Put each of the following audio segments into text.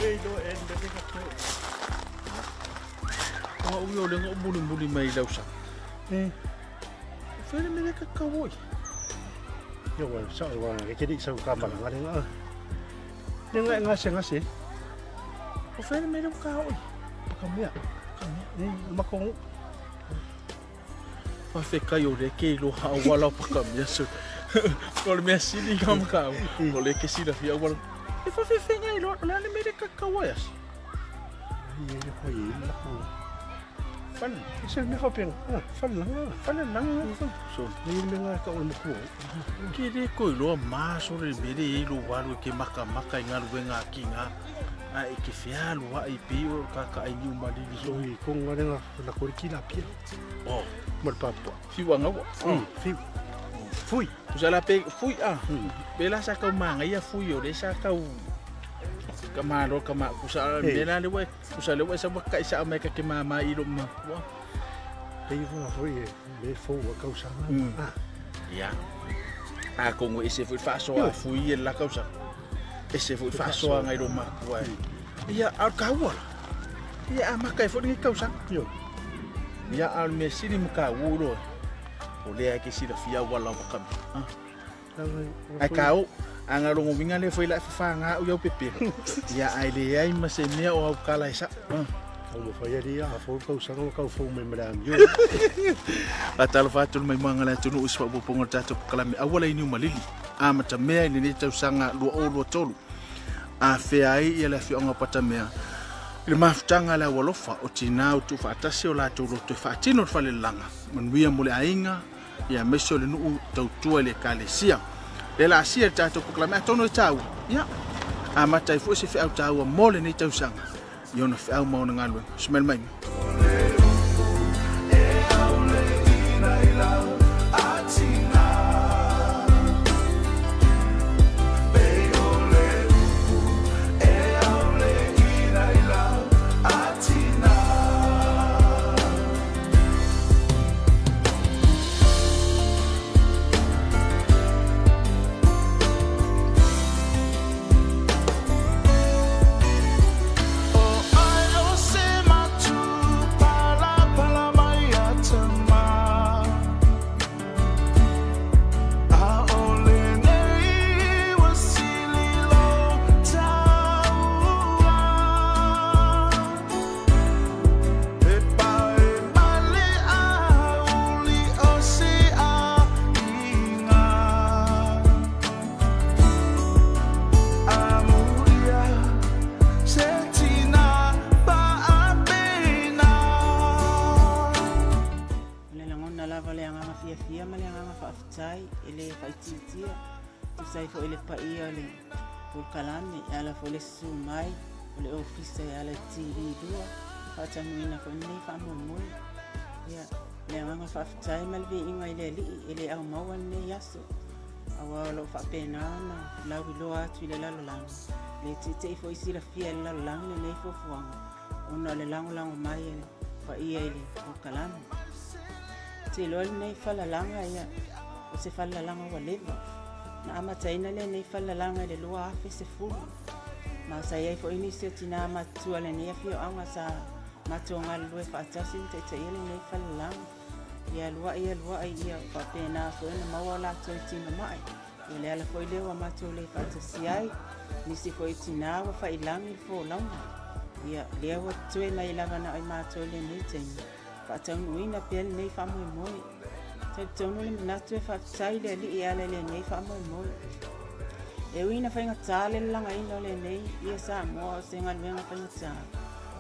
O au ia o lea na ou mulimuli mai i lau sa. O fea le mea lea e ta te tau o ai? Ia ua sao ua e te lei sau ka malaga le nga. Le nga e gasegase. O fea le mea lea ua ta oo ai? Pakamea. Pakamea. E matou nuu. Faafetai o lea e te iloa auala o Pakamea so. O le mea sili na ma tāua. O lea e te silafia auala. E faafefea iloa, o le a le mea lea e ta te tau ai asa? Ai e le fai e le matou. Fale. E se mea faapena. Falelaga. Falelaga. So. E le mea nga e tau o le matua. Ke le toe iloa maso le mea lea e i ai lou alu e te makamaka i galuega a tiga ae e te fealuai pei o tataai niu malili. So i konga le nga la ko le tilapia. Oh. Ma le papua. Fiu agaua. Fiu. Fui. Tusa la pe fui a. Pe la sa kau mangaia fui o le sa kau ka malo ka ma kusa me la le we kusa le we sa wa kai sa me ka ke mama i lo ma. Pe i wa foi e me fo wa kau sa. Ia. A kongo e se foi faasoa a fui e la kausa. E se foi faasoa ngai lo makua. Ia a ka ua. Ia a maka e foi ni kausa. Io. Ia a le mea sili ma ka ua lo. O lea e ke silafia auala o Pakamea. Ai ka o, a nga longo winga le foi la e whawhanga au iau pepelo. Ia ai le ai ma se mea o au kala e sa. Kau mo whai ari a fo kau sanga kau fo me mara amio. A talo whātulu mai mga le atunu usi whaapoponga o tātou pokalame auala i niu malili. A mata mea i lenei tausaga 2023. A whea ai ia le afioaga o Patamea. I le mafutaga a le aualofa o tinā o tuufaatasi o latou loto e faatino le falelelaga. Manuia mo le aiga, ia aemaise o le nuu tautua i le Ekalesia. Le la asia i le tatou pokalame atonu e tāua. Ia, amata ai foi se feau tāua mo lenei tausaga i ona feau ma ona galuega. Smile mai. O le lagona lava o le agaga fiafia ma le agaga faafetai e lē faaitiitia tusa ai foʻi le paia o le polokalame e ala foi le susū mai o le ofisa e ala i TV 2 faatanuina foi lenei faamoemoe. Ia le agaga faafetai ma le viiga i le alii e lē aumaua lenei aso auā o loo faapena ona lauiloa atu i le lalolagi le teʻiteʻi foʻi silafia e le lalolagi lenei fuafuaga ona o le lagolago mai e le paia i le polokalame. Te iloa lenei falalaga ia o se falelalaga ua leva na amataina lenei falelalaga i le 2010 ma sa iai foʻi nisi o tinā matutua lenei afioaga sa matou galulue faatasi ma taitaia lenei falelalaga. Ia aluaʻi aluaʻi ia faapena foi ona maua o latou i tino maʻe. Ia le ala foi lea ua matou le faatasi ai nisi foi tinā ua failagi le folauga. Ia lea ua totoe mai lava na o i matou i lenei taimi faataunuuina pea lenei faamoemoe. Talitonu le manatu e faafetai i le alii e ala i lenei faamoemoe. E ui ina faigata le lalagaina o lenei ia Samoa o se galuega faigata,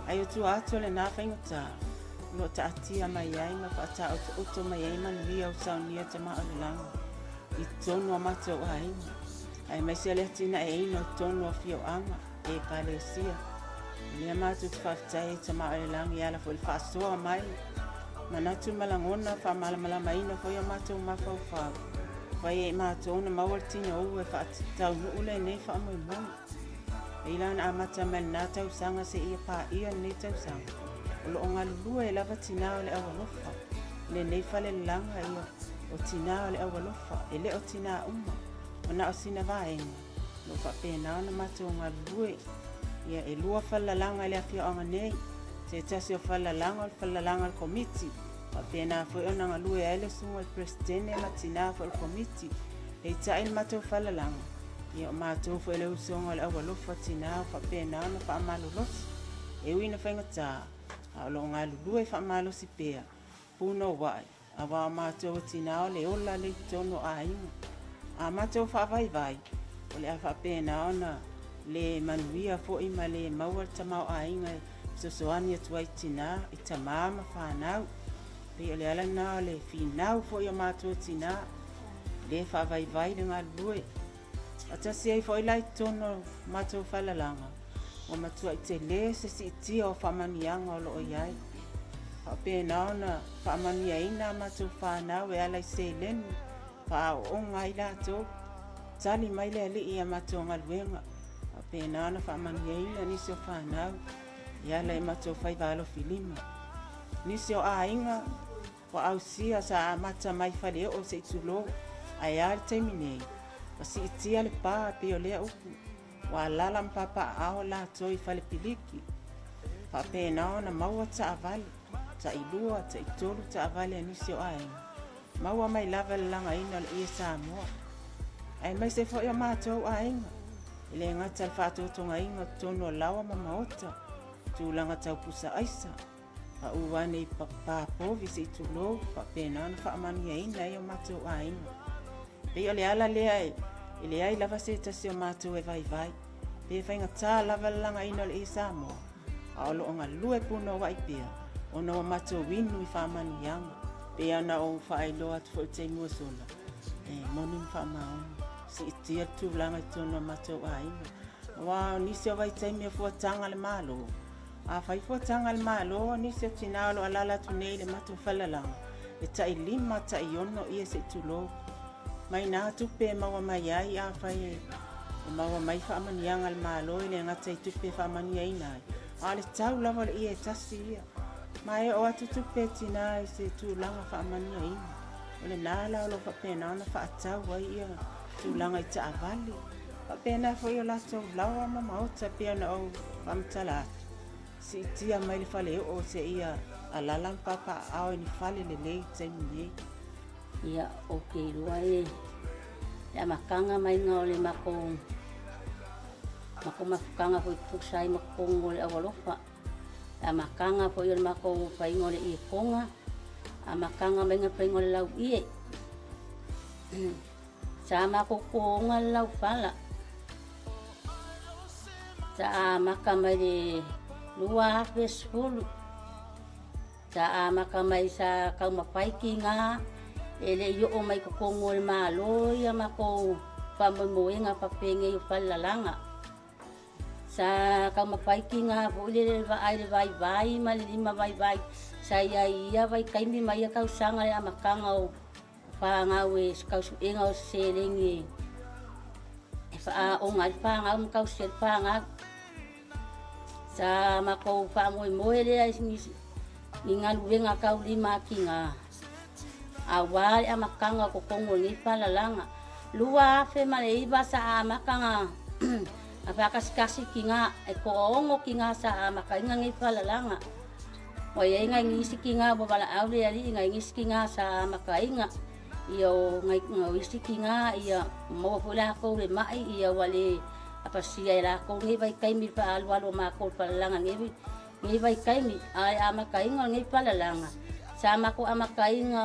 ai o tua atu o lenā faigata, o loo taatia mai ai ma faataotooto mai ai manuia o saunia tama o le lagi i totonu o matou aiga, aemaise o le atinaeina o totonu o afioaga e ekalesia. O lea matou te faafetai ai tama o le lagi e ala foi i le faasoa mai manatu ma lagona faamalamalamaina foi o matou mafaufau fai e matou na maua le tinoua e faataunuu lenei faamoemoe. E i la na amata mai lenā tausaga seia paia lenei tausaga o loo galulue lava tinā o le aualofa lenei falelelaga ia o tinā o le aualofa e lē o tinā uma o na o sina vaega o loo faapena ona matou galulue. Ia e lua falalalaga i le afioaga nei, se tasi o falalalaga o le falalalaga a le Komiti, faapena foi ona galue ai le susuga i le Peresetene ma tinā foi o le Komiti. Peitai le matou falalalaga, ia o matou foi le usoga o le aualofa tinā o faapena ona faamalolosi. E ui ina faigata, a o lo o galulue faamalosi pea, punouai, aua o matou o tinā o le ola lea i totonu o aiga. A matou faavaivai, o le a faapena ona le manuia foi ma le maua le tamaoaiga e fesoasoani atu ai i tinā, i tamā ma fanau. Pei o le ala lena o le finau foi o matou tinā, le faavaivai le galulue. Faatasi ai foi la i totonu o matou falalalaga, ua matuai tele se siitia o faamanuiaga o lo o i ai. Faapena ona faamanuiaina a matou fanau e ala i seleni, faaooga ai latou, tali mai le Alii i a matou galuega. Faapena ona faamanuiaina nisi o fanau e ala i matou faiva alofilima. Nisi o aiga ua ausia sa amata mai faleoo se i tulou, ae a le taimi nei, ua siitia le pa pei o lea upu, ua alaala ma papaaao latou i fale piliki. Faapena ona maua taavale, tailua, taitolu taavale a nisi o aiga, maua mai lava le lalagaina o le ie Samoa. Aemaise foi o matou aiga, e le gata i le faatotogaina o totonu o laoa ma maota, tulaga tau pusa aisa, pau ane i papovi se i tulou, faapena ona faamanuiaina ai o matou aiga. Pei o le ala lea e leai lava se tasi o matou e vaivai, pe faigata lava le lalagaina o le ie Samoa, a o lo o galue punouai pea, ona ua matou inu i faamanuiaga. Pei ona ou faailoa atu foi i le taimi ua sola, e moni ma faamaoni, siitia le tulaga i totonu o matou aiga. Aua o nisi o vaitaimi o fuataga a le Malo, a fai fuataga a le Malo, o nisi o tinā o lo o alaala atu nei i le matou falalalaga, e tai 5, tai 6 ie se i tulou. Mai nā tupe e maua mai ai, afai e maua mai faamanuiaga a le Malo, e le gata i tupe e faamanuiaina ai, a o le tau lava o le ie e tasi ia. Ma e oo atu tupe tinā i se tulaga faamanuiaina. O lena la o lo o faapena ona faatau ai ia tulaga i taavale. Faapena foi o latou laoa ma maota pei ona ou faamatala atu, siitia mai le faleoo seia alaala ma papaaao i ni fale lelei i le taimi nei. Ia, ou te iloa e le amataga maiga o le matou mafutaga foi tutusa ai ma totonu o le aualofa. Le amataga foi o le matou faiga o le ietoga, amataga maiga o le faiga o le lauie. Sa matou totoga le laufala. Sa amata mai le 2010. Sa amata mai sa taumafai tiga e le i oo mai i totonu o le Malo ia matou faamoemoega faapenei o falelalaga. Sa taumafai tiga foi lele vaai le vaivai ma le lima vaivai sa iai ia vaitaimi ma ia tausaga le amataga o fanau e tausuega o seleni e faaoga ai fanau ma tausi ai fanau. Sa matou faamoemoe lea i galuega taulima a tiga, auā le amataga o totonu o lenei falalaga. 2009 sa amataga a faakasikasi tiga, e toaono tiga sa amataina nei falalaga. Ua iai nai nisi tiga ua valaau le Alii, nai nisi tiga sa amataina. Ia o nai o isi tiga ia maua foi lakou le mai, ia ua le apasia e lakou nei vaitaimi le faaalualu o matou falalaga nei vaitaimi. A e amataina o lenei falalaga, sa matou amataina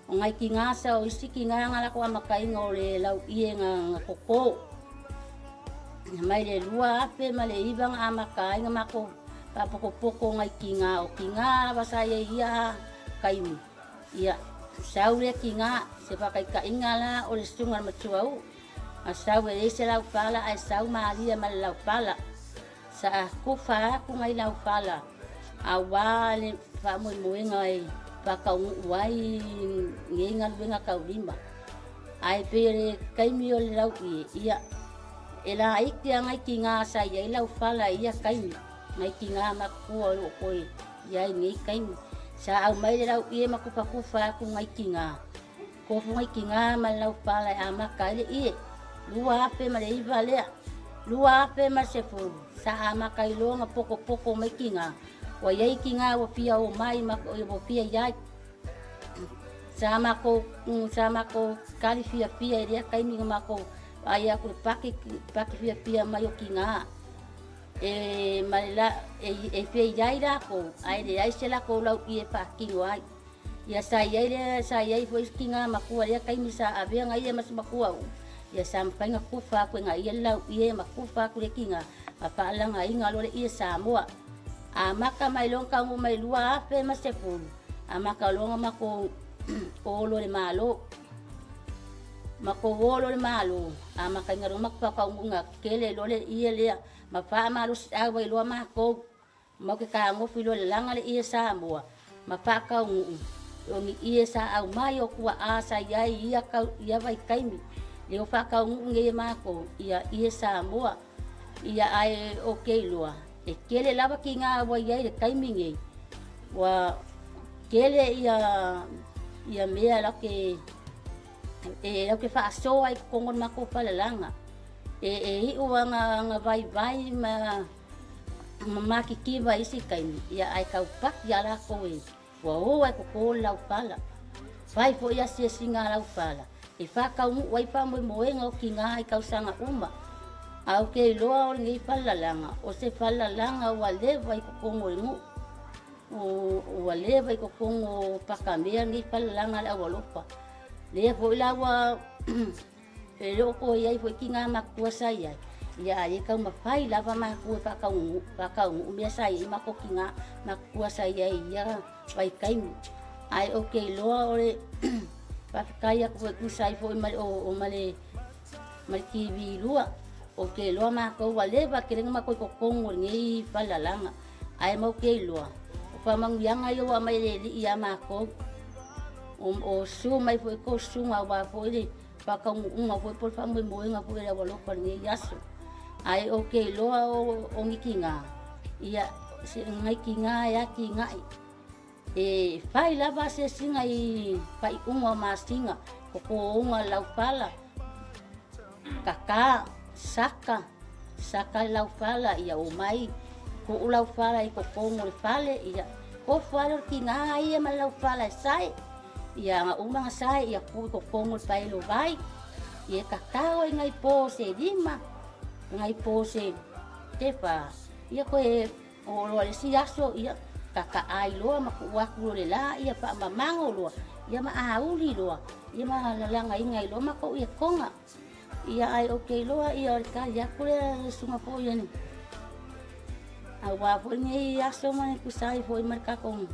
o nai tiga sa o isi tiga na lakou amataina o le lauie na toto. Mai le 2009 na amata ai na matou faapokopoko nai tiga, o tiga lava sa iai ia taimi. Ia sau le tiga, se faataitaiga la o le susuga i le matuauu, a sau e leai se laufala ae sau malia ma le laufala. Sa kufa atu nai laufala, auā le faamoemoega e faataunuu ai nei galuega taulima. Ae pei o le taimi o le lauie, ia e laiti lava nai tiga sa iai laufala i ia taimi, nai tiga matutua o loo toe iai nei taimi. Sa aumai le lauie ma kufakufa atu nai tiga, tofu nai tiga ma le laufala e amata ai le ie. 2009 lea. 2010 sa amaka i loga pokopoko mai kiga ua iai kiga ua fia o mai ma ua fia iai sa makou kali fiafia i lea kaimi ga makou ai aku le paki fiafia mai o kiga e ma le e fia iai lakou ae leai se lakou lauie e faakino ai ia sa iai lea sa iai foi kiga makua lea kaimi sa avea gaia ma se makua uu ia sa mafai ga kufa aku e gaia le lauie ma kufa aku le kiga ma faalagaiga lo le ie Samoa. Amaka mai loga kaugu mai 2010 amaka loga makou olo le malo makou olo le malo amakaiga loga makou faakauguga kele lo le ie lea ma faamalosiau ai loa makou mau ke kagofi loa le laga le ie Samoa ma faakauguu o ni ie sa aumai o kuaʻā sa iai ia ia vaitaimi le o faakauguu nei e makou ia ie Samoa ia ae o keiloa e kele lava kiga ua iai le taimi nei ua kele ia ia mea lauke e lauke faasoa i totonu o le matou falalaga e iu aga vaivai ma makikiva isi taimi ia ae taupaki ia lakou e ua o ai totō le laufala fai foi asiasiga a laufala e faakauguu ai faamoemoega o kiga i tausaga uma. Ae ou te iloa o lenei falelalaga o se falelalaga ua leva i totonu o le nuu ua leva i totonu o Patamea lenei falelalaga a le aualofa lea foi la ua e le o toe iai foi kiga matutua sa iai ia ae taumafai lava matou e faakauguu mea sa iai matou kiga matutua sa iai ia vaitaimi. Ae ou te iloa o le faafetai atu foi tusa ai foi ma le o ma le TV 2 ou te iloa matou ua leva tele na matou i totonu o lenei falelalaga ae mau te iloa o faamanuiaga ia ua aumai e le Alii ia makou o susu mai foi tou susuga aua foi le faataunuuga foi po o le faamoemoega foi o le aualofa i lenei aso. Ae ou te iloa o ni kiga ia se nai kiga e atinae e fai lava asiasiga i faaiuga o masina totōga le laufala kaka saka saka le laufala ia omai tuu laufala i totonu o le fale ia kofo ale o le kiga ia ma le laufala e sae ia aga uma ga sae ia tuu i totonu o le paelo vai ia tatao ai nai po se 5 nai po se tefa ia koe o loa le isi aso ia kakaai loa ma tuu atu lo le la ia faamamago loa ia ma auli loa ia ma lalagaiga ai loa makou ia toga ia ae ou te iloa ia o le tali atu lea le susuga foi ia auā foi lenei aso ma le tusa ai foi ma le tatou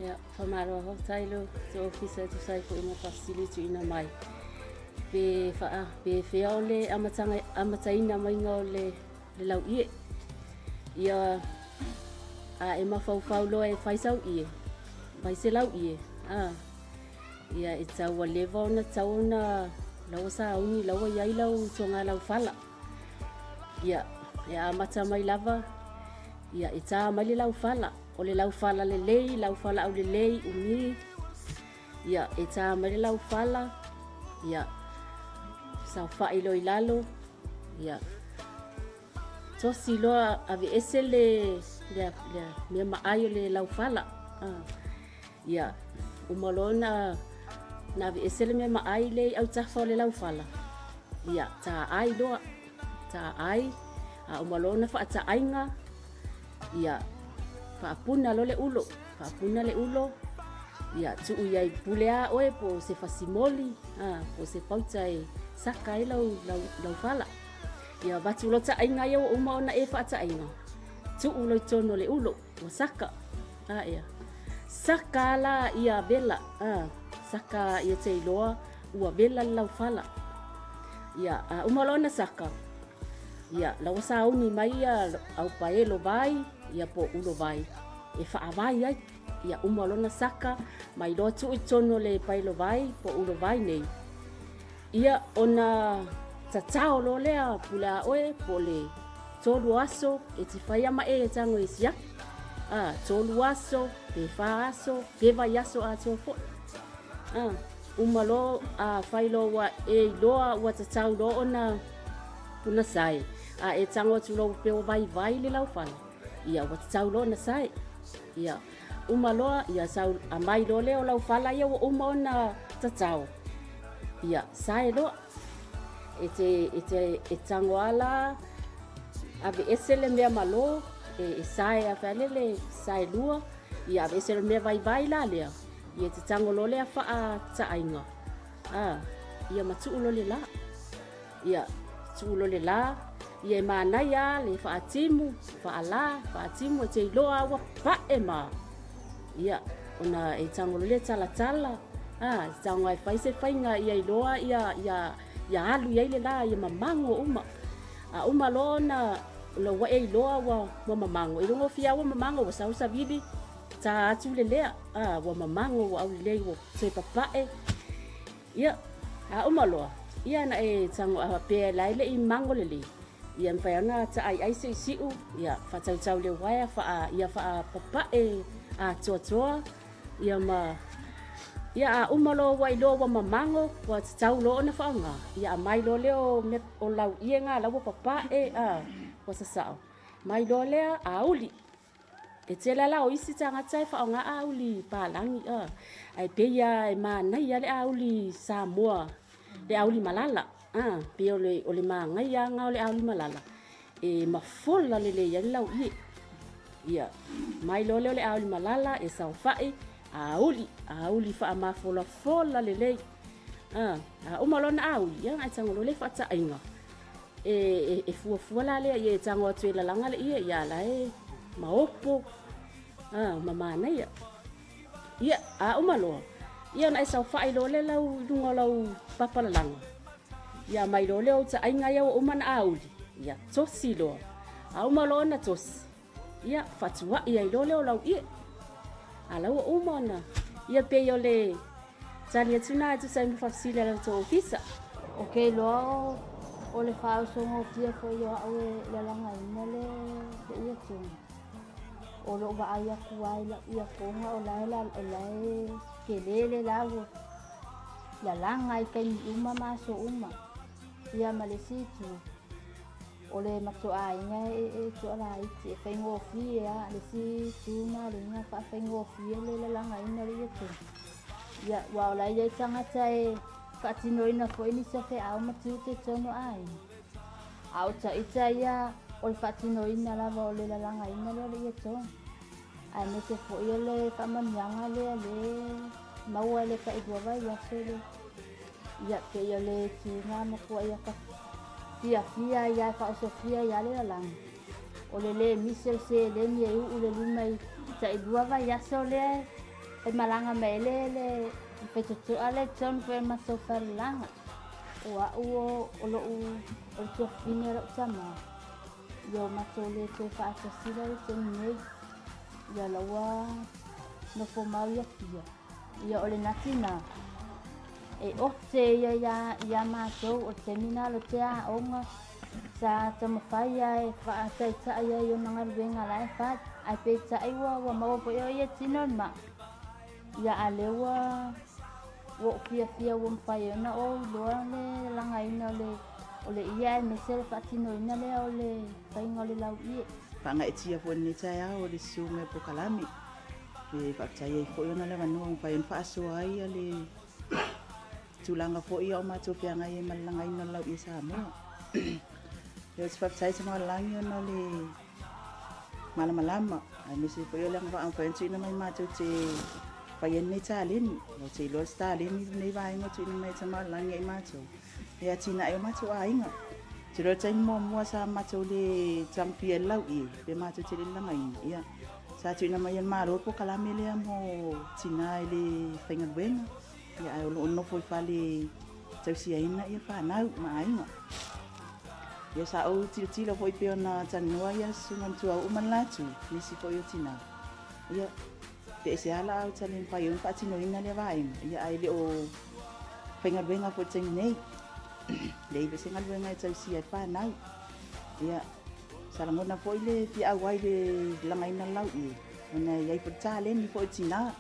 ia faamalo faafetai lo te ofisa e tusa ai foi ma faafesili tuuina mai pe faa pe fea o le amataga amataina maiga o le lauie ia a e mafaufau loa e fai sau ie fai se lauie a ia e tau ua leva ona tau ona laua sauni laua iai lau toga laufala ia e amata mai lava ia e tā mai le laufala o le laufala lelei laufala aulelei umi ia e tā mai le laufala ia saofa'i loa i lalo ia tosi loa aveese le mea maai o le laufala ia uma loa na aveese le mea maai le i autafa o le laufala ia taai loa taai a uma loa ona faataaiga ia faapuna loa le ulo faapuna le ulo ia tuu iai pule a oe po o se fasimoli po o se pauta e saka ai laufala ia avatu loa taaiga ia ua uma ona e faataaiga tuu loa i totonu o le ulo ua saka ia saka la ia vela saka ia te iloa ua vela le laufala ia a uma loa ona saka ia laua sauni mai ia au paelo vai ia po o ulo vai e faavai ai ia uma loa ona saka mai loa tuu i totonu o le paelo vai po o ulo vai nei ia ona tatao loa lea pule a oe po o le 3 aso e te faia ma e tago e siaki 3 aso pe 4 aso pe vai aso atoa foi uma loa a fai loa ua e iloa ua tatau loa ona Una sae a e tago atu lou pea ua vaivai le laufala, ia ua tatau loa ona sae. Ia uma loa ia sau amai loa lea o laufala ia ua uma ona tatao, ia sae loa. E te e te e tago ala ave ese le mea malo e sae a le sae lua, ia ave ese le mea vaivai la lea, ia te tago loa lea faataaiga ia matuu loa le la, ia tuu loa le la, ia e manaia le faatimu faala faatimu e te iloa ua pae ma ia ona e tago loa le talatala tago ai fai se faiga ia iloa ia ia ia alu iai le la ia mamago uma. A uma loa ona lo ua e iloa ua mamago i luga o fia ua mamago ua sau savili ta atu le lea ua mamago ua aulelei ua toe papae. Ia a uma loa ia na e tago a pea lai le i mago lelei, ia mafai ona taaiai seisiu ia faatautau le uaea faa ia faapapae atoatoa ia ma ia a uma loa ua iloa ua mamago ua tatau loa ona faaaoga, ia aumai loa lea o lau iega la ua papae ua sasao mai loa lea auli. E tele la o isi tagata e faaaoga auli palagi ae pei e manaia le auli Samoa le auli malala pei o le magaiaga o le auli malala e mafola lelei ai le lauie. Ia mai loa lea o le auli malala e saofai auli auli faamafolafola lelei a uma loa na auli ia ae tago loa le faataaiga e fuafua la lea ia e tago atu e lalaga le ia ia la e maopo ma manaia. Ia a uma loa ia ona e saofai loa le lau i luga o lau papalalaga, ia mai loa lea o taaiga ia ua uma na auli, ia tosi loa. A uma loa ona tosi, ia faatuai ai loa lea o lau ie a lau ua uma ona ia pei o le tali atu na e tusa ai ma faafesili a le tou ofisa. O ke loa o le faaosogofie foi o au e lalagaina le ia toga. O loo vaai atu ai lau ia toga o lae o lae kele le la ua lalaga i taimi uma ma aso uma. Ia ma le isi itu o le matoaiga e toalaiti e faigofie a le isi itu ma le iga faafaigofie le lalagaina le ia toga. Ia ua o la ia i tagata e faatinoina foi nisi o feau ma tiute tonu aiga. A o taita ia o le faatinoina lava o le lalagaina lea o le ia toga. Ae mese foi o le faamanuiaga lea le maua le tailua vaiaso le ia pei o le tuga matua ia ka fiafia ia e faaosofia ia le lalaga. O le lē misi o le seleni e uu le lima i tailua vaiaso lea e malaga mai le le fetotoa le tonu foi matou falelaga. O au o lou o le tuafafine o lou tamā ia o matou le toe faatasila le taimi nei. Ia laua nofo mau ia pia. Ia o le natina e ote ia ia ia matou o le taimi na lo te aoga sa taumafai ia e faataitai ai ona galuega la e fai ae peitai ua maua foi o ia tino le maa. Ia a lea ua ou fiafia ua mafai ai ona ou iloa le lalagaina o le ia aemaise le faatinoina lea o le faiga o le lauie. Faagaetia foi lenei taeao o le susuga e polokalame e faafetai ai foi ona le avanoa ua mafai ona faasoa ai ia le tulaga foi ia o matou feagai ai ma le lagaina o le lauie Samoa. Ia ou te faafetai Tamaoalagi ona o le malamalama aemaise foi o le agavaa ua mafai ona tuuina mai matou te fai ai lenei taleni. Ou te iloa le taleni lenei vaega ua tuuina mai e Tamaoalagi ia i matou e atinae o matou aiga. Te loa le taimi muamua sa matou le tagofia i le lauie pe matou te le lagaina, ia sa tuuina mai e le Malo le polokalame lea mo tina i le faigaluega, ia ae o loo nofo i fale tausiaina ia fanau ma aiga. Ia sa ou tilotilo foi pei ona talanoa ia le susuga na tuauu ma le latu nisi foi o tina, ia pe ese lava la au tali mafai ai ona faatinoina lea vaega, ia ae le o faigaluega foi i le taimi nei. Leai foi se galuega e tausia ai fanau. Ia sa lagona foi le fia auai le lagaina o le lauie ona e iai foi le taleni foi o tina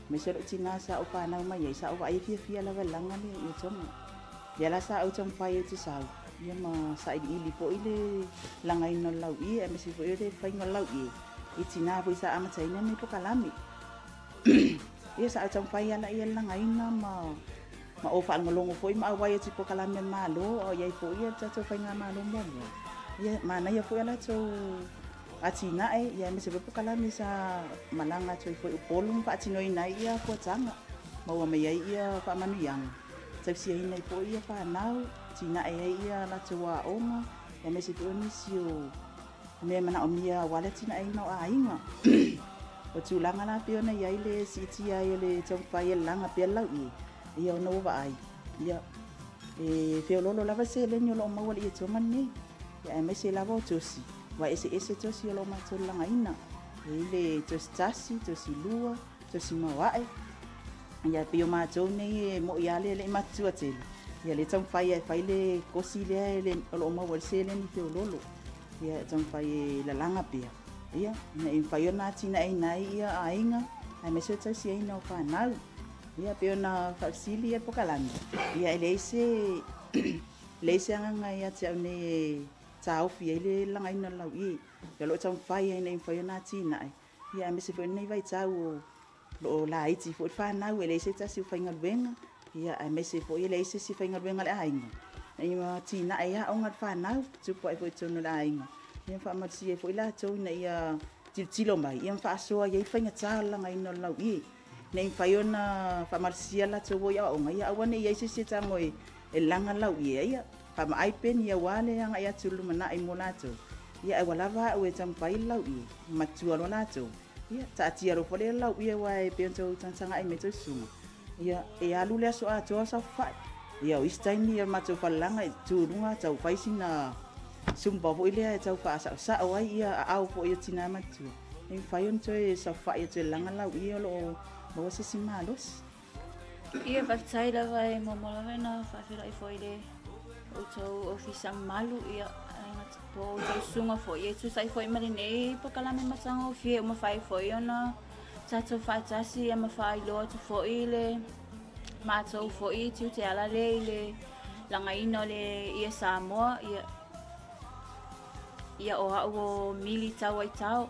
aemaise o lou tina sa ou fanau mai ai sa ou vaai e fiafia lava i le laga le ia toga. Lea la sa ou taumafai ai ou te sau Ia ma sailiili foi le lagaina o le lauie aemaise foi o le faiga o le lauie i tinā foi sa amataina lenei pokalame. Ia sa ou taumafai lava laia e lagaina ma ma ou faalogologo foi ma auai atu i pokalame a le Malo a o i ai foi le tatou faigamalo muamua. Ia manaia foi a latou atinae ia aemaise foi pokalame sa malaga atu ai foi i Upolu ma faatinoina ai ia fuataga maua mai ai ia faamanuiaga tausiaina ai foi ia fanau, atinae ai ia latou aoga aemaise foi o nisi o mea e manaomia aua le atinaeina o aiga. O tulaga la pei ona i ai le siitia ai o le taumafai e laga pea le lauie, ia ona ua vaai, ia e feoloolo lava seleni o lo o maua i le ietoga lenei, ia aemaise lava o tosi, ua eseese tosi o lo o matou lagaina. E i ai le tosi tasi, tosi lua, tosi maoae. Ia pei o matou nei e moi lava le le i matutua tele, ia lea e taumafai e fai le kosi lea o lo o maua ai le seleni feoloolo. Ia e taumafai e lalaga pea, ia ina ia mafai ona atinaeina ai ia aiga, aemaise o le tausiaina o fanau. Ia pei ona faafesili ia le pokalame, ia e leai se leai se agaga ia te au nei e taofi ai le lagaina o le lauie. Ia o lo o taumafai lava ina ia mafai ona atinae, ia aemaise foi lenei vaitau o lo o laiti foi le fanau, e leai se tasi o faigaluega, ia aemaise foi e leai se isi faigaluega a le aiga, ina ia atinae ai aoga a le fanau, tupu ae foi i totonu o le aiga, ia faamalosia ai foi latou ina ia tilotilo mai, ia ma faasoa i ai le faigata o le lagaina o le lauie. Ina ia mafai ona faamalosia latou o i aoaoga, ia aua ne i i ai se isi e tago e laga le lauie, ia faamaai peni aua le agai atu i le lumanai mo latou, ia ae ua lava au e taumafai le lauie, matua loa latou. Ia, taatia loa foi le lauie aua e pei ona tou tagatagai mai tou susuga, ia e alu le aso atoa o saofafai. Ia o isi taimi o le matou falelaga e tu i luga tau fai sina zumba foi lea e tau faasaosao ai ia aao foi o tina matua, e mafai ona toe saofafai e toe laga lauie o lo o maua se isi malosi. Ia faafetai lava e muamua lava ona faafeiloai foi i le outou ofisa mamalu, ia po o outou susuga foi e tusa ai foi ma lenei pokalame matagofie ua mafai foi ona tatou faatasi ia ma faailoa atu foi le matou foi tiute ala lea i le lagaina o le ia Samoa ia ia o au o Mili Tauaitao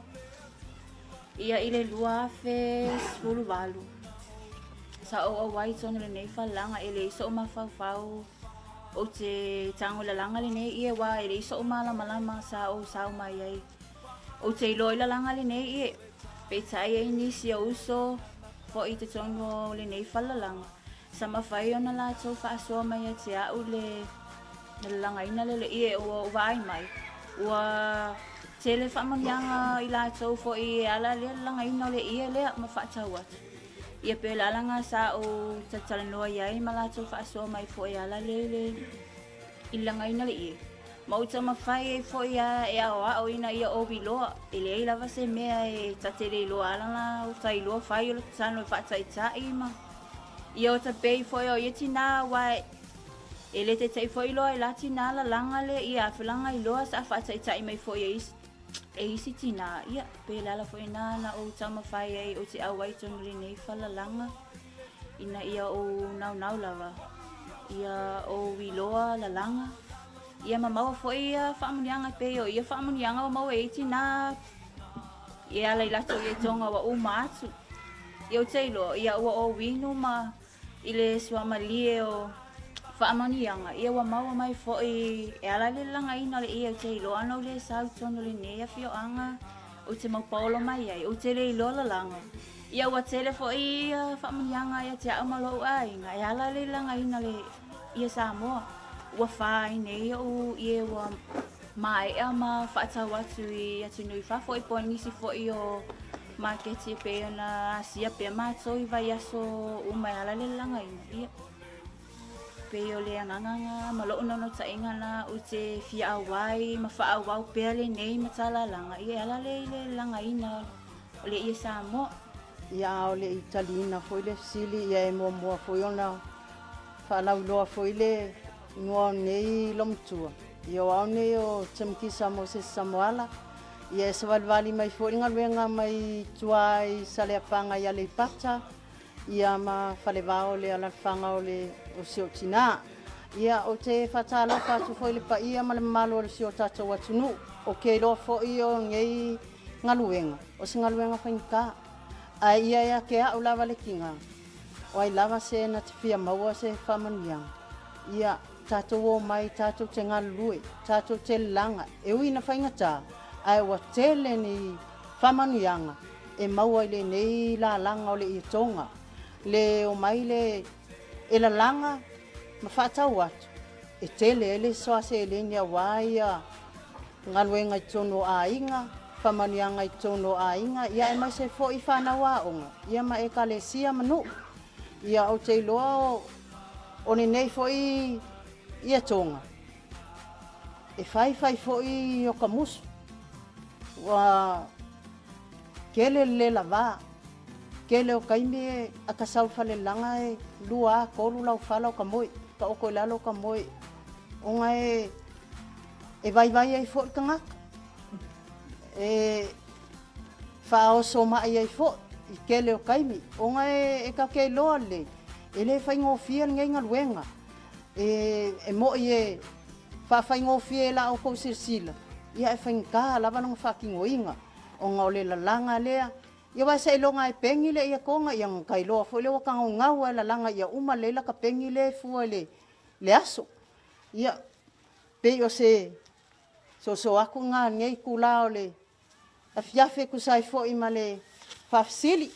ia i le 2018 sa ou auai i totonu o lenei falelaga e leai so'u mafaufau ou te tago i lalaga lenei ia aua e leai so'u malamalama sa ou sao mai ai ou te iloa i lalaga lenei ia peitai ai nisi o uso foi i totonu o lenei falelalaga sa mafai ona latou faasoa mai ia te a'u le lalagaina le ie ua ou vaai mai ua tele faamanuiaga i latou foi e ala lea lalagaina o le ie lea ma faatau atu. Ia pe o le ala sa ou talatalanoa ai ma latou faasoa mai foi e ala lea i le i le lagaina le ie. Ma ou taumafai ai foi e aoao ina ia ou iloa e leai lava se mea e ta te le iloa ala la o ta iloa fai o le tatano e faataitai ma ia o tapei foi o ia tinā aua e le taitai foi loa e la tinā lalaga le ia afelaga iloa sa faataitai mai foi e isi e isi tinā ia pe le ala foi na na ou taumafai ai ou te auai i totonu o lenei falalaga ina ia ou naunau lava ia ou iloa lalaga ia ma maua foi ia faamanuiaga pei o ia faamanuiaga ua maua e ai tinā e ala i latou ia toga ua uma atu. Ia ou te iloa ia ua ou inu ma i le suamalie o faamanuiaga ia ua maua mai foi e ala i le lalagaina o le ie ou te iloa ana ou le sau i totonu o lenei afioaga ou te maupaolo mai ai ou te le iloa lalaga ia ua tele foi ia faamanuiaga ia te au ma lou aiga e ala i le lalagaina o le ie Samoa ua fa ai nei o'u ie ua maea ma faatau atu i atunuu i fafo i po o nisi foi o maketi e pei ona asia pea matou i vaiaso uma e ala i le lalagaina ia pei o le agaga na ma lo'u naunautaiga na ou te fia auai ma faaauau pea lenei matalalaga ia e ala lea i le lalagaina o le ie Samoa. Ia a o le i taliina foi le fesili, ia e muamua foi ona faalauiloa foi le igoa o lenei lomatua. Ia o au nei o Timokisa Mosese Samoala, ia e savalivali mai foi le galuega mai tua i Saleapaga i Aleipata, ia ma Falevao le alalafaga o le o si ou tinā. Ia o te whatalofa atu foi le paia ma le mamalu o le si o tātou atunuu. O ke iloa foi o nei galuega, o se galuega faigata. Ae ia ia te a'u lava le tiga, o ai lava se na te fia maua se faamanuiaga. Ia tatou o mai tatou te galulue, tatou te lalaga, e ui ina faigata, ae ua tele ni faamanuiaga e maua i lenei lalaga o le ietoga. Le o mai le e lalaga ma faatau atu, e tele ai le soa seleni auā ia galuega i totonu o aiga, faamanuiaga i totonu o aiga, ia aemaise foi fanau aoga, ia ma ekalesia ma nuu. Ia ou te iloa o lenei foi ietoga, e faifai foi o ka musu, ua tele le le lavā, tele o taimi e a ka sau falelaga e 2 3 laufala o ka moe, taoto i lalo o ka moe, ona e vaivai ai foi le tagata, e faaoso mai ai foi i tele o taimi, ona e tatou te iloa lelei, e le faigofie lenei galuega. E moi e faafaigofie i la outou silasila, ia e faigata lava lona faatinoina, ona o le lalaga lea. Ia aua seiloga e pegi le ietoga, ia ona tailoa foi lea ua tagaugau ai lalaga ia uma lelei lata pegi lea e fua i le aso. Ia pei o se soso atu lena i lenei itulā o le afiafi e tusa ai foi ma le faafesili.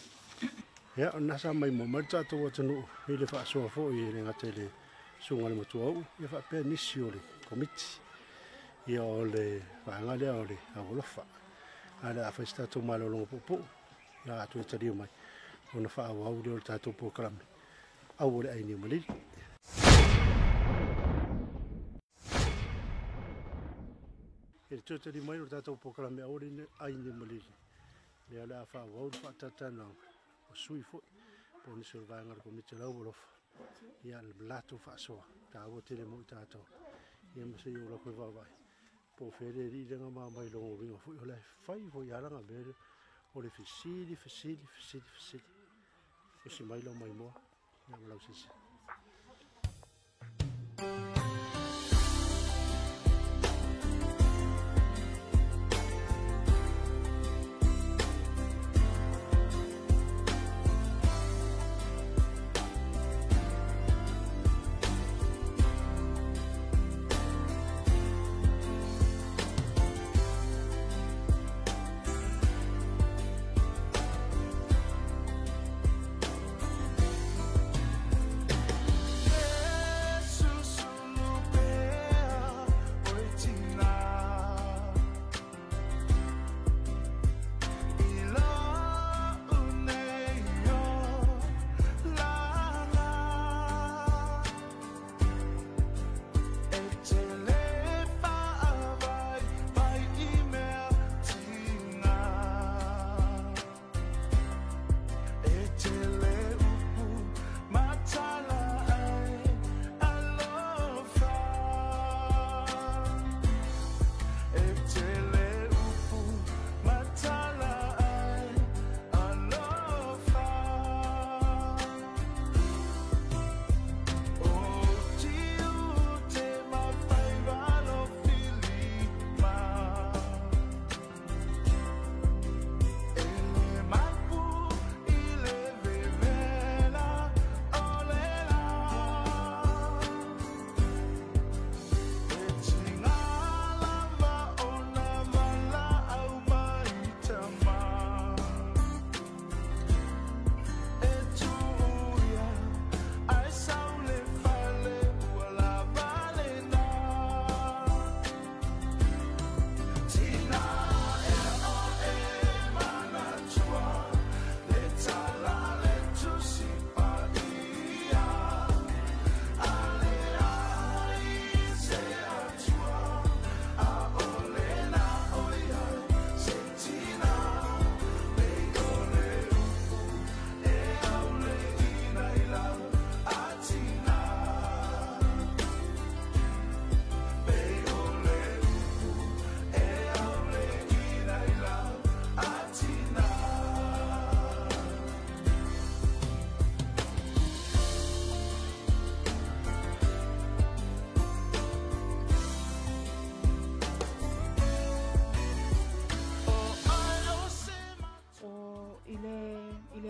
Ia, o lena sa maimoa mai le tatou atunuu i le faasoa foi e le gata i le susuga i le matuauu, ia faapea nisi o le komiti. Ia o le vaega lea o le aualofa. Ae o le a fai se tatou malologa puupuu, ia a toe taliu mai ona faaauau lea o le tatou polokalame aua le ai niu malili. I le toe taliu mai o le tatou polokalame aua le ai niu malili, lea o le a faaauau le faatalatanoaga o sui foi po o nisi o le vaega o le komiti o le aualofa, ia le latou faasoa taua tele mo i tatou. Ia ma se i ou alu atu e vaavaai po o fea le alii lea na mamai lona uiga foi o le fai foi lava lana mea lea o le fesili, fesili, fesili, fesili. Usi mai lau maimoa, ia ma lau silasila. Yesu.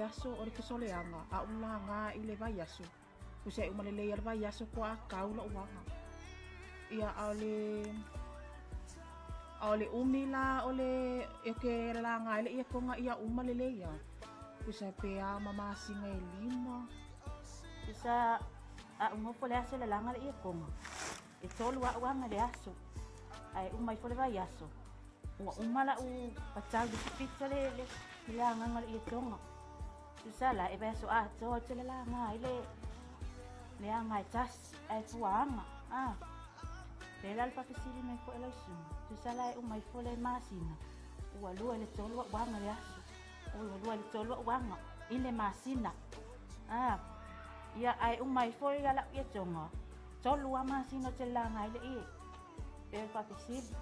le aso o le fesoleaga a ou lagā i le vaiaso, tusa e uma lelei a le vaiaso toa kau la'u aga. Ia a o le umi la o le e ke lagā ai le ietoga ia uma lelei a tusa pe a ma masina e 5. Tusa a'u gofo le aso e lalaga le ietoga, e 3 a'u aga le aso, ae uma ifo le vaiaso ua uma la'u patau lipipito le le le agaga o le ietoga. Tusa la e vaiaso atoa ou te lalagā ai le le aga e tasi ae fuaaga a le la le faafesili mai fo'i lau susuga. Tusa la e uma ifo le masina ua 2 i le 3 a'u aga le aso, ua 2 i le 3 a'u aga i le masina a. Ia ae uma ai foi ia la'u ietoga 3 a masina ou te lalaga ai le ie pe o le faafesili.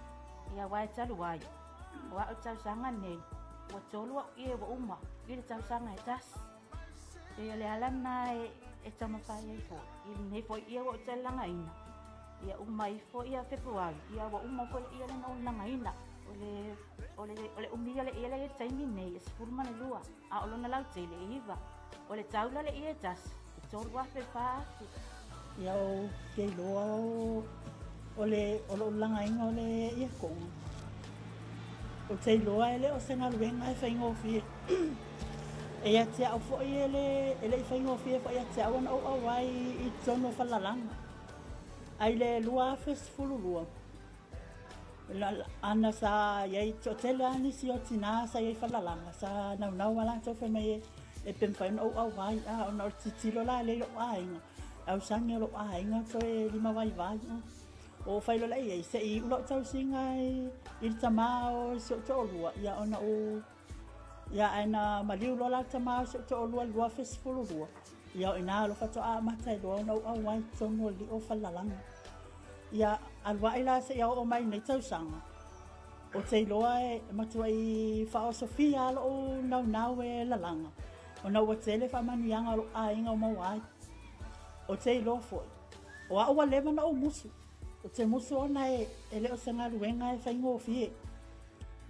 Ia uae talu ai o a'u tausaga nei ua 3 a'u ie ua uma i le tausaga e tasi e o le ala lena e taumafai ai fo'i i lenei fo'i ia ua ou talalagaina. Ia uma ifo ia Fepuari, ia ua uma foi le ie lena ou lalagaina. O le umi ia le ie lea i le taimi nei e 12, a o lona lautele e 9. O le taula le ie e tasi e 3,000 4,000. Ia ou te iloa o le o lo'u lagaina o le ietoga, ou te iloa e le o se galuega e faigofie. E ia te a'u fo'i e le e le'i faigofie fo'i ia te a'u ona ou auai i totonu o falalaga. Ai le 2012 ana sa iai to'atele a nisi o tinā sa iai falalaga sa naunau a latou fai mai e pe mafai ona ou auai a ona o le tilotilo la lea i lo'u aiga ausagi o lo'u aiga toe lima vaivai o fai loa lea iai se'i i'u la'u tausiga i le tamā o si o'u to'alua. Ia ona ou ia ae na maliu loa la le tamā o si o'u to'alua i le 2012. Ia o ina alofa faato'a amata ai loa ona ou auai totonu o le li'o falalaga. Ia alu a'i la se'ia o'o mai nei tausaga, o te iloa e matua'i fa'aosofia a lo'u naunau e lalaga ona ua tele fa'amanuiaga o lo'u aiga o maua ai. O te iloa fo'i o a'u ua leva na ou musu, o te musu ona e lē o se galuega e faigofie,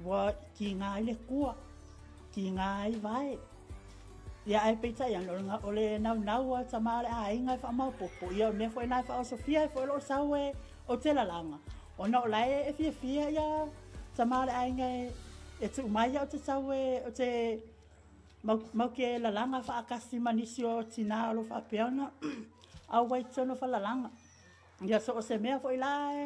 ua kigā ai le kua, kigā ai vae. Ia ae peitai ane o le naunau a tamā o le aiga e fa'amaopopo. Ia o mea fo'i na e fa'aosofia ai fo'i lo'u sau e o te lalaga ona o lae e fiafia ia tamā o le aiga e tu'u mai au te sau e o te mau ke lalaga fa'atasi ma nisi o tinā o lo fa'apea ona auai totonu o falalaga. Ia so o se mea fo'i la e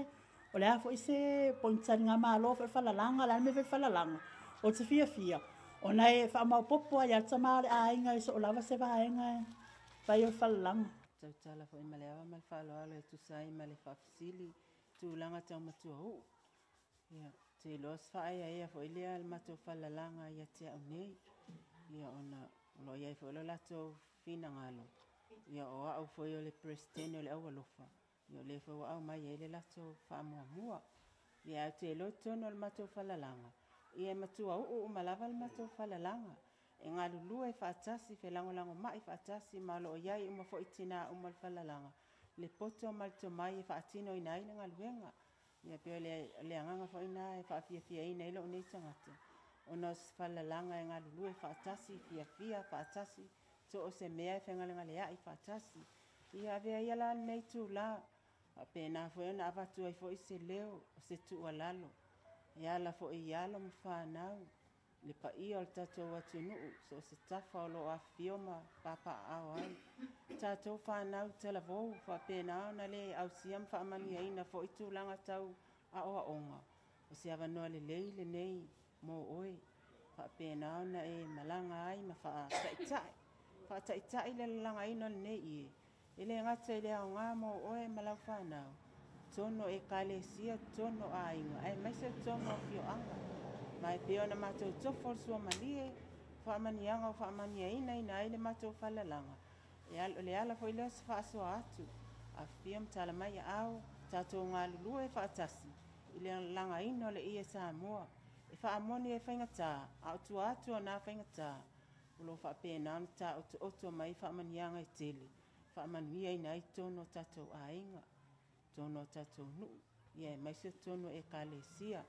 o le a fo'i se po o ni taligamalo fo'i falalaga le a le mea foi falalaga, o te fiafia ona e fa'amaopopo ai a le tamā o le aiga i so o lava se vaega e fai o le falalaga. Tautala fo'i ma le ava ma le fa'aloalo e tusa ai ma le fa'afesili tulaga taumatua u'u. Ia te iloa se fa'aeaea fo'i lea le matou falalaga ia te a'u nei, ia ona o lo'o iai foi lo latou finagalo. Ia o a'u foi o le peresetene o le aualofa, ia o lea foi ua aumai ai le latou fa'amuamua. Ia ae ou te iloa totonu o le matou falalaga, ia e matua u'u uma lava le matou falalaga e galulue fa'atasi felagolagoma'i fa'atasi ma o lo'o iai uma fo'i tinā uma o le falalaga le poto ma le tomai e fa'atinoina ai le galuega. Ia pei o le agaga fo'i na e fa'afiafiaina ai lo'u nei tagata ona o se falalaga e galulue fa'atasi fiafia fa'atasi so o se mea e fegalegalea'i fa'atasi. Ia avea ia la lenei itulā fa'apena foi ona avatu ai fo'i se leo o se tu'ualalo e ala fo'i i alo ma fanau le paia o le tatou atunu'u so o se tafa o lo'o afifio ma papa'a'ao ai tatou fanau talavou fa'apena ona lē ausia ma fa'amanuiaina fo'i tulaga tau a'oa'oga. O se avanoa lelei lenei mo oe fa'apena ona e malaga ai ma fa'ata'ita'i fa'ata'ita'i le lalagaina o lenei ie e lē gata i le aogā mo oe ma lau fanau totonu o ekalesia, totonu o aiga aemaise totonu o afio'aga ma e pei ona matou tofo le suamalie fa'amanuiaga o fa'amanuiaina ina ai le matou falalaga e o le ala foi lea o se fa'asoa atu afifio ma tala mai aao tatou galulue fa'atasi i le lagaina o le ie Samoa e fa'amoni e faigatā a o tua atu o na faigatā o lo'o fa'apena ona tā'oto'oto mai fa'amanuiaga e tele fa'amanuiaina ai totonu o tatou aiga, totonu o tatou nu'u, ia aemaise totonu o ekalesia.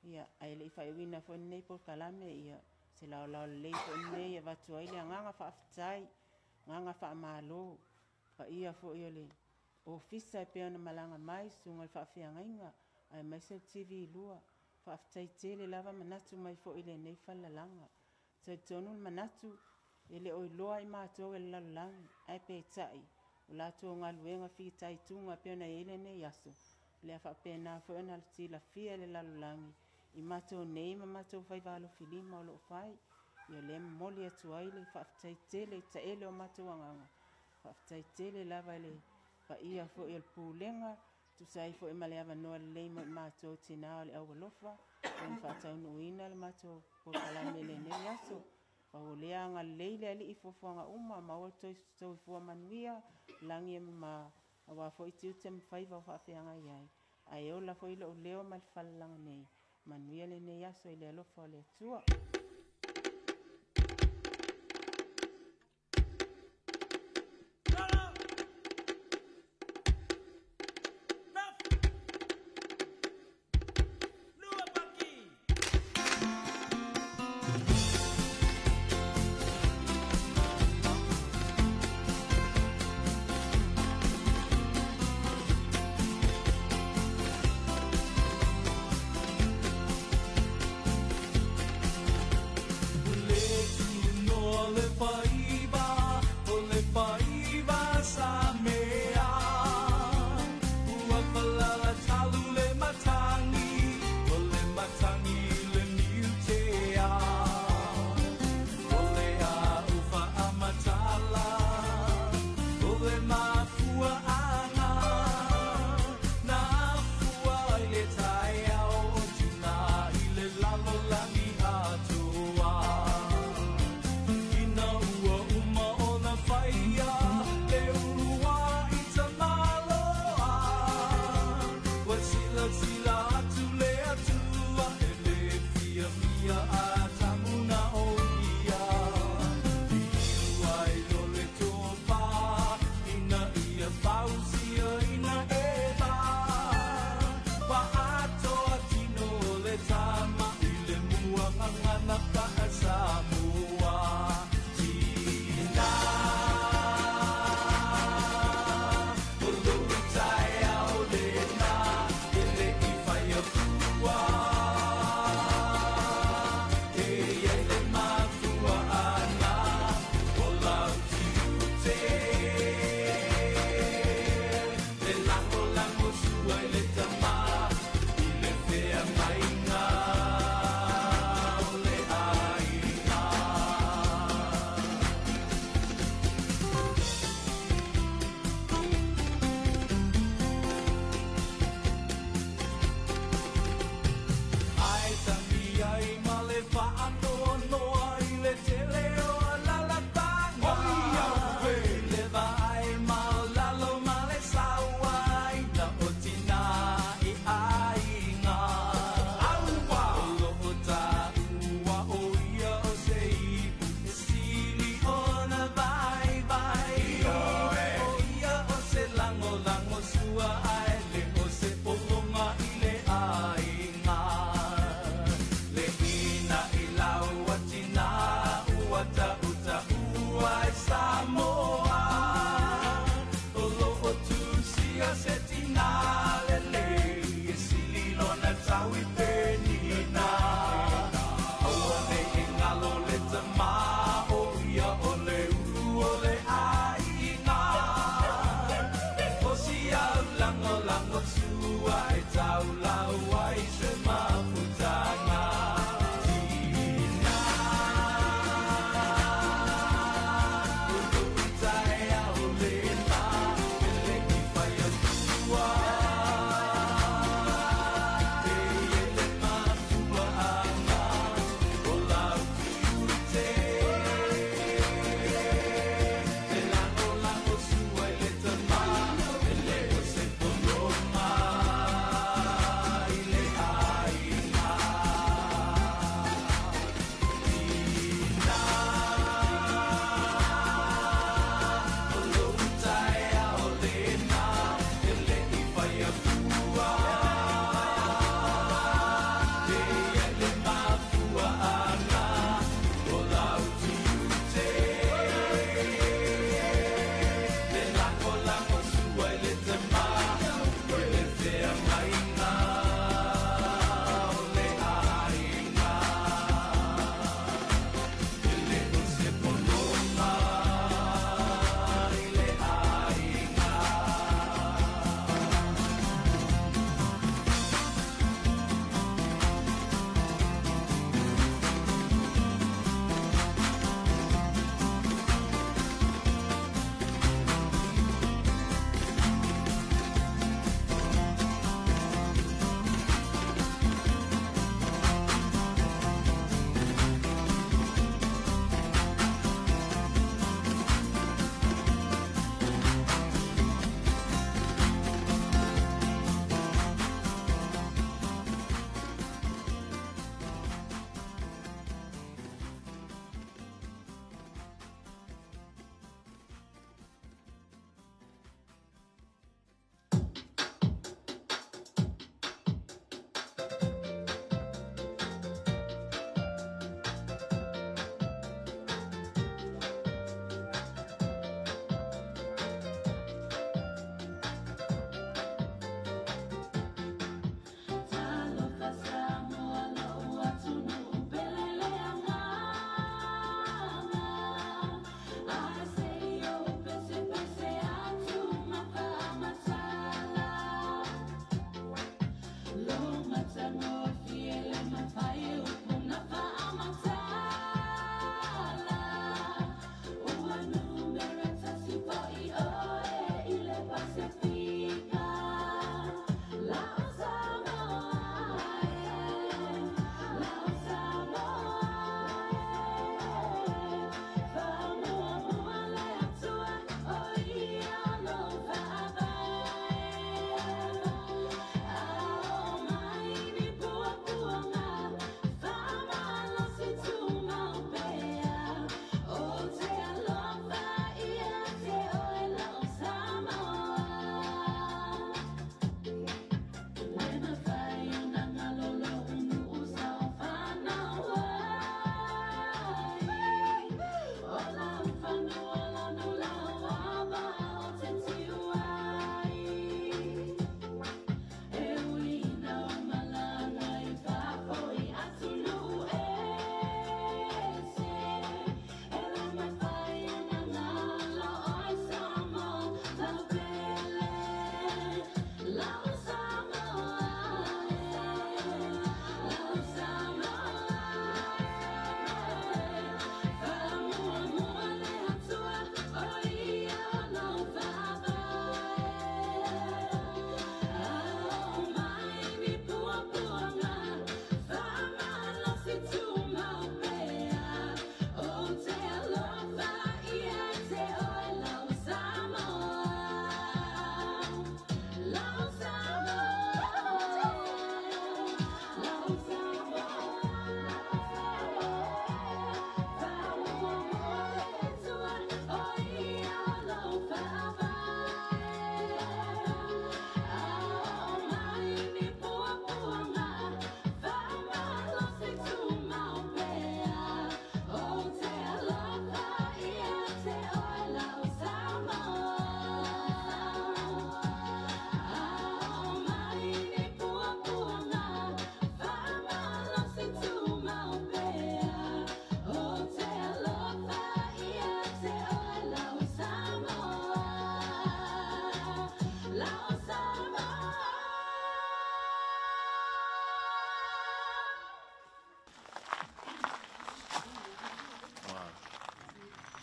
Ia ae le'i fa'aiuina foi lenei polokalame, ia Se laolao lelei fo'i lenei e avatu ai le agaga fa'afetai, agaga fa'amālō, paia fo'i o le ofisa e pei ona malaga mai susuga i le fa'afeagaiga aemaise o le TV2. Fa'afetai tele lava manatu mai fo'i i lenei falelalaga. Talitonu le manatu e le o iloa i matou e le lalolagi, ae peitai o latou galuega fitaituga e pei ona i ai lenei aso, o le a faapena foi ona silafia e le lalolagi i matou nei ma matou faiva alofilima o lo o fai. Ia o lea e momoli atu ai le faafetai tele i taele o matou agaga, faafetai tele lava i le paia foi o le Pulega, tusa ai foi ma le avanoa lelei mo i matou tinā o le aualofa ona faataunuuina le matou polokalame i lenei aso. Pau o lea, agalelei le Alii i fuafuaga uma, maua le soifua manuia, lagi e mama, aua foi tiute ma faiva o faafeagai ai, ae ola foi lou leo ma le falelaga nei. Manuia lenei aso i le alofa o le Atua.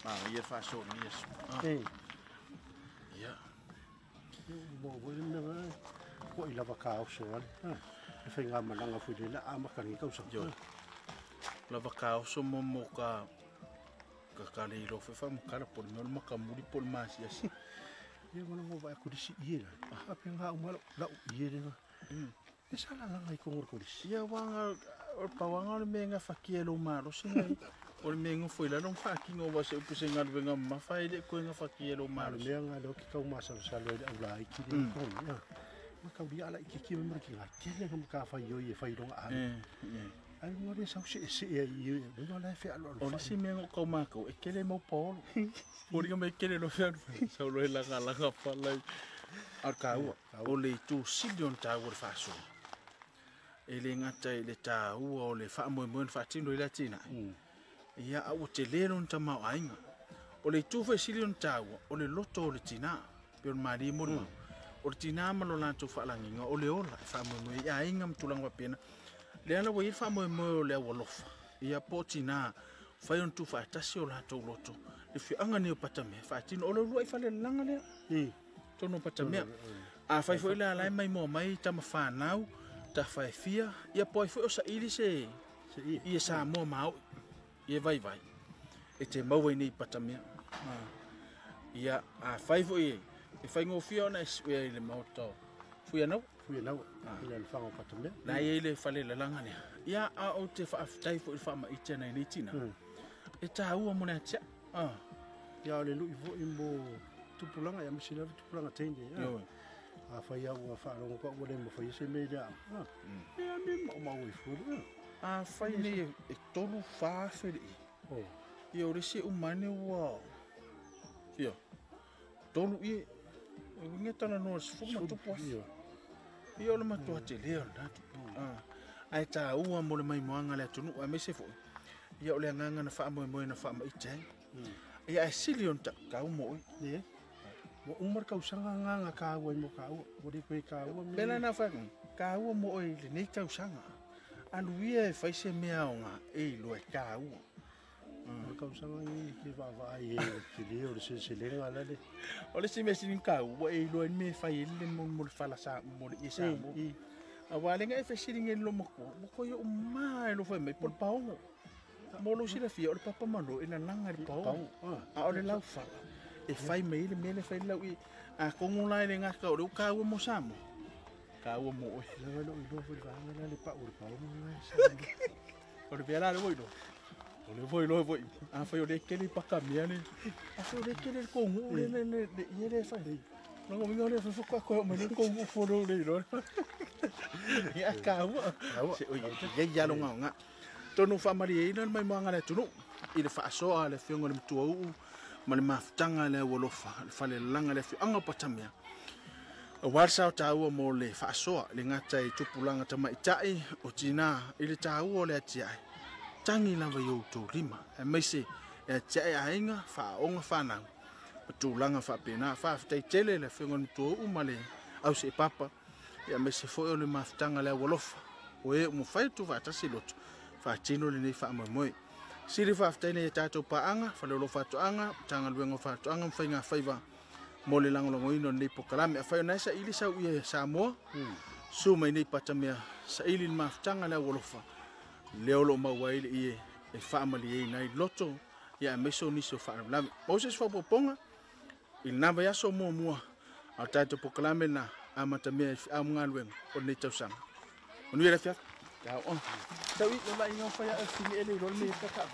Ia faasonia. Ia. Mo foi le mea ua i lava kaoso ale. Le faigamalaga foi le la amata lenei tausaga. Ioe. Lava kaoso mo mo ka ka le iloa foi faamakala po o le mea o le makamuli po o le masiasi. Ia ngona ngo vai kolisi ie la. Ape nga uma lau ie le. E sala langa i kongo kolisi. Ia wanga o pawanga o le mea gafatia e lou malosi nai. O le mea gofo i lalo ma faakiga ua se upu se galuega mamafa e le koe gafatia e lou Le malosi. mea nga leo ki kau masalosalo ai le aulaiki le kongo. Ia. Ma kau lia ala i kiki me ki nga kele nga ka fai yo i fai longa a. Ai ngo le sau se se e i ngo la fe alo alo. O le isi mea o kau mākou, e kele mau paolo. Foliga mai kele lo fea sau lo e langa langa palai. A o le kāua, o le itu sili o le tāua le faasoa. E le gata i le tāua o le faamoemoe na faatino i le atinae. Ia a ua telē lona tamaoaiga. O le itu foi sili ona tāua, o le loto o le tinā, pe o le malie mo le mau. O le tinā ma lo latou faalagiga, o le ola e faamoemoe i aiga ma tulaga faapena. Le ala ua i ai le faamoemoe o le aualofa, ia po o tinā, fai ona tuufaatasi o latou loto. Le fiaga nei o Patamea, faatino, o le uluai falelalaga lea. Tonu o Patamea. A fai foi la la e maimoa mai tama whanau, ta whaefia, ia po ai foi o saili se ia Samoa maoi, ia vai vai. E te maua i nei Patamea. Ia a fai foi e whai ngōwhia ona e sue i le maota o Fuianau. Fuianau, i le whanga o Patamea. Na ia i le whalelalaga lea. Ia a o te whaaftai foi i le whaamaite nei nei tina. E tāua mo le atia. Ia o le lui foi mo tupulaga ia misi lava tupulaga teine. Ioe. A fai au ua faalogo koʻu ua le mafai se mea i le aoga. Ia me maʻumau ai fua le. A fai nei e 3 4 afe le i. Ia o le isi e uma ane ua fia 3 ie. E uiga talanoa i le 10 ma tupu afe. Ia o le matua telē o lena tupu. Ae tāua mo le maimoaga le atunuu aemaise foi. Ia o le agaga na faamoemoe na faamaite ai. Ia ae sili ona taʻutau mo oe. Ie. Ua uma le tausaga agaga kāua ai mo kāua. Ua le koe kāua me. Mea la na fai kāua mo oe i lenei tausaga. Alu ia e fai se mea aoga e iloa e kāua. O le tausaga i ke vaavaai e te leo o le seleselega la le. O le isi mea sili ona kāua, ua e iloa ai le mea e fai ai le mo le fala sa mo le ie Samoa. Auā le ga e fesiliga i le lomatua, ua koe o'u mā e lofai mai po o le paogo. Mo lou silafia o le papa malo e lalaga i le paogo. A o le laufala e fai mai ai le mea le fai le lau i a kongo la e le gata o le kāua mo Samoa. Kāua mo oe. Lava lou iloa foi le vaega la le pau o le paogo la e sa. O le mea la le ua iloa. O le foi loa foi. A fai o le kele pakamea le. A fai o le kele le kongu le le le le ie le fai. Longo minga o le fai kwa koe o mai le kongu folo le iloa. Ia kāua. Se o ie ia longa o ngā. Tonu whaamari e ina mai moanga le atunuu. I le faasoa le afioga i le matua uu ma le mafutaga le aualofa, le falelalaga le afioaga o Patamea. Auā le sao tāua mo le faasoa, le gata i tupulaga tamaitai o tinā i le tāua o le atiae. Tangi lava i outou lima, aemaise e atiae aiga, faaoga whanau. Ma tulaga faapena, faafetai tele le afioga i le matua uu ma le ause e papa. Ia aemaise foi o le mafutaga le aualofa. O e umafai atu faatasi loto, faatino lenei faamoemoe. Sili faafetai nei e tātou paaga, faleolofa atoaga, Matagaluega o Faatoaga ma Faiga Faiva mo le lagolagoina o lenei polokalame. Afai ona e saili sau ia Samoa, su mai nei Patamea, saili le mafutaga le aualofa, lea o loo maua ai le ie e faamalieina ai loto, ia aemaise o nisi o faalavelave. Moses faaopoopoga, i lena vaiaso muamua a o tatou polokalame na amatamea i feau ma galuega o lenei tausaga. Manuia le afiafi. Tau o. Tau i le vaaiga o fai a'e fini e le iloa le mea e kaka'a.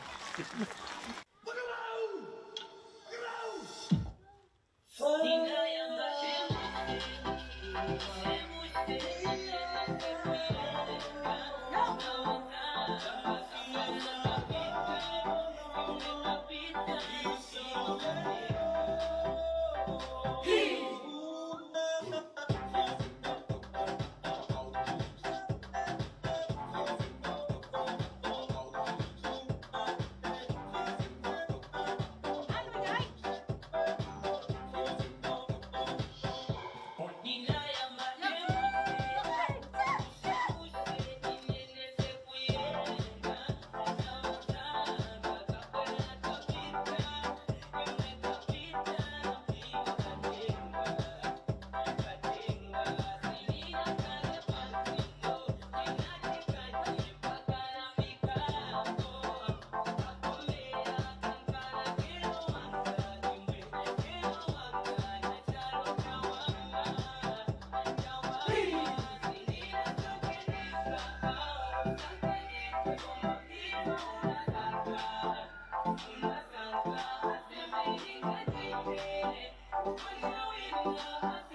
Thank you.